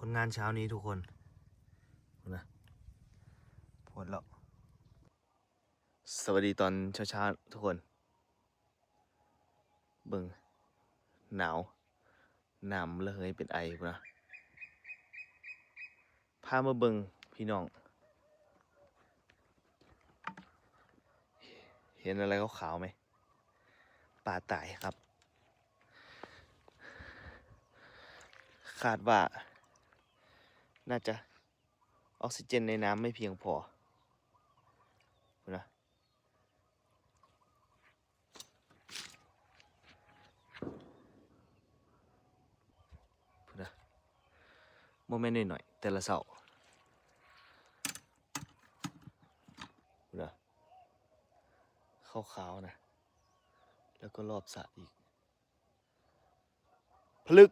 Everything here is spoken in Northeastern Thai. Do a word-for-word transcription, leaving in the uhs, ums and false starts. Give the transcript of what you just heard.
ผลงานเช้านี้ทุกคนนะ โพสต์แล้ว สวัสดีตอนเช้าๆทุกคน เบิ่ง หนาว น้ำระเหยเป็นไอพุ้นนะ พามาเบิ่งพี่น้อง เห็นอะไรขาวๆไหม ปลาตายครับ คาดว่า น่าจะ ออกซิเจนในน้ำไม่เพียงพอพุ้นนะ พุ้นนะ บ่แม่นน้อยๆ แต่ละเช้า พุ้นนะ ขาวๆนะ แล้วก็รอบสระอีก ผลึก